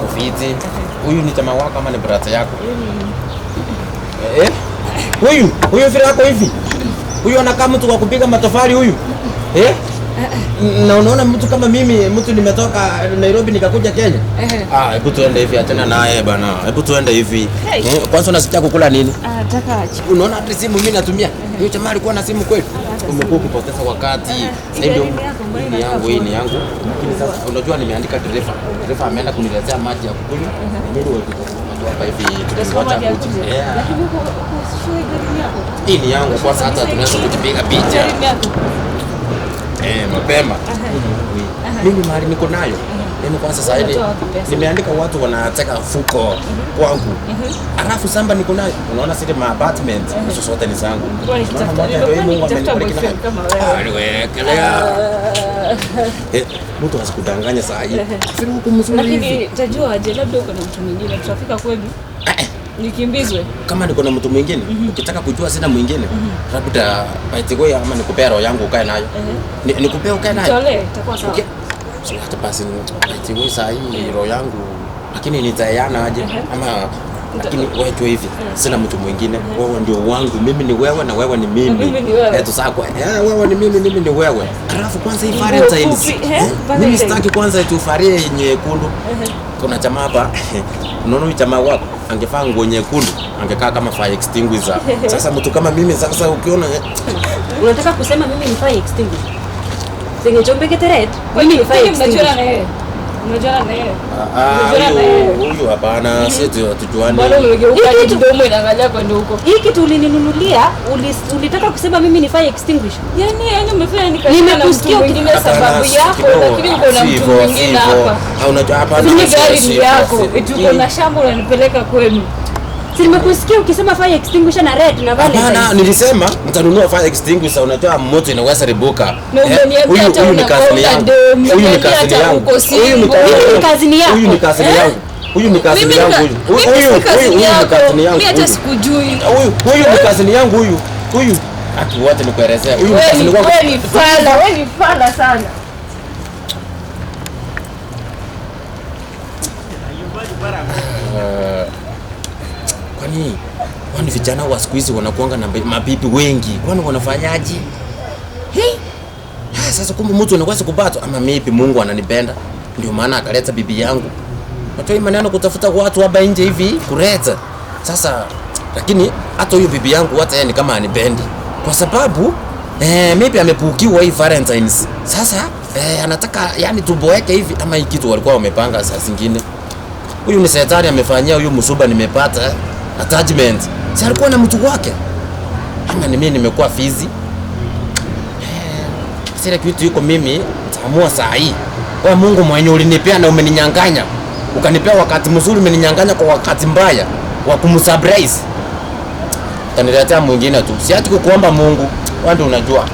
Kufiti. Huyu ni chama wako ama ni brother yako? Eh? Huyu, huyu vile yako hivi. Huyu anakaa mtu wa kupiga matofali huyu. Eh? Na unaona mtu kama mimi, mtu nimetoka Nairobi nikakuja Kenya. Ah, hebu tuende hivi, achana naye bana. Hebu tuende hivi. Hey. Kwanza unasikia kukula nini? Ah, nataka Unaona hata simu mimi natumia. Hiyo jamaa alikuwa na simu kweli. Umekuwa ukipoteza wakati. Sasa ndio hii ni yangu, hii ni yangu. Lakini sasa unajua nimeandika dereva. Dereva ameenda kuniletea maji ya kukunywa. Mimi watu hapa hivi tukiwacha kuji. Yeah. Lakini huko sio gari yako. Hii ni yangu kwanza, hata tunaweza kujipiga picha. Gari yako. Mapema. Mimi mahali niko nayo. Mimi kwanza sasa hivi Unatoa wapi pesa? nimeandika watu wanateka fuko kwangu. Alafu samba niko nayo. Unaona zile ma apartment hizo zote ni zangu. Nilikuwa nikitafuta- Unaona moja ndio hii nilikuwa Mungu nikitafuta amenibariki nayo. boyfriend kama wewe. Ah, niwekelea. Mtu asikudanganye saa hii. Sio huko mzuri hivi. Lakini tajua aje, labda uko na mtu mwingine, tutafika kwenu nikimbizwe. Kama niko na mtu mwingine, ukitaka kujua sina mwingine, labda baitigoya ama nikupea roho yangu ukae nayo. Nikupea ukae nayo. Tolee, itakuwa sawa. Okay. So hata basi baitigoya saa hii roho yangu, lakini nitayana aje ama lakini wewe jua hivi, sina mtu mwingine, wewe ndio wangu, mimi ni wewe na wewe ni mimi. Na mimi ni wewe. Tusakwe. Wewe ni mimi, mimi ni wewe. Alafu kwanza hii Nguo Valentine's. fupi, Mimi Valentine's. sitaki kwanza tufarie nyekundu. Kuna jamaa hapa, unaona huyu jamaa wako angevaa nguo nyekundu, angekaa kama fire extinguisher. Sasa mtu kama mimi sasa ukiona Unataka kusema mimi ni fire extinguisher? Sengechombekete red. Mimi ni fire Kwani mnajuana extinguisher. na yeye? Mnajuana na yeye? Ah, Unajuana na yeye? huyu hapana, sisi hatujuani. Mbona umegeuka Hii hadi kitu- mdomo inaangalia kwenda huko? Hii kitu ulininunulia, ulitaka kusema mimi ni fire extinguisher. Yaani umefanya nikashika na mtu Nimekusikia mwingine Hapana, sababu si yako, kidogo. lakini uko na Si mtu hivyo, si mwingine hivyo. hapa. Ah, unajua hapana, Mimi si- gari si ni hivyo, yako, si- eti uko na shamba unanipeleka kwenu. Si nimekusikia ukisema fire extinguisher na red na Hapana, Valentine's. nilisema nitanunua fire extinguisher, unajua moto inaweza ribuka. Na umeniambia Huyu hata huyu ni una- cousin una yangu. dem, Huyu ni umeniambia cousin hata yangu. uko Huyu ni single. cousin Mimi ni yangu. cousin yako. Huyu ni cousin yangu. Huyu ni cousin Mimi yangu nika- huyu. Huyu mimi si huyu cousin huyu ni yako. cousin yangu. Mimi hata huyu. sikujui. Huyu huyu ni cousin yangu huyu. Huyu. Ati wote nikuelezea. Huyu ni Wewe cousin ni wangu. wewe ni fala, wewe ni fala sana. Kwani vijana wa siku hizi wanakuanga na mabibi wengi, kwani wanafanyaje? Hey! Sasa kumbe mtu anaweza kupata ama maybe Mungu ananipenda ndio maana akaleta bibi yangu. Unajua hii maneno kutafuta watu hapa nje hivi kuleta. Sasa lakini hata huyu bibi yangu hata yeye ni kama anipendi kwa sababu maybe amepukiwa hii Valentine's. Sasa anataka yani tuboeke hivi ama hii kitu walikuwa wamepanga saa zingine. Huyu ni shetani amefanyia huyu msuba nimepata attachment. Si alikuwa na mtu wake. Ama ni mimi nimekuwa fizi. Sile kitu yuko mimi nitaamua saa hii. Kwa Mungu mwenye ulinipea na umeninyang'anya. Ukanipea wakati mzuri umeninyang'anya kwa wakati mbaya wa kumsurprise. Utaniletea mwingine tu. Siachi kukuomba Mungu. Wewe ndio unajua.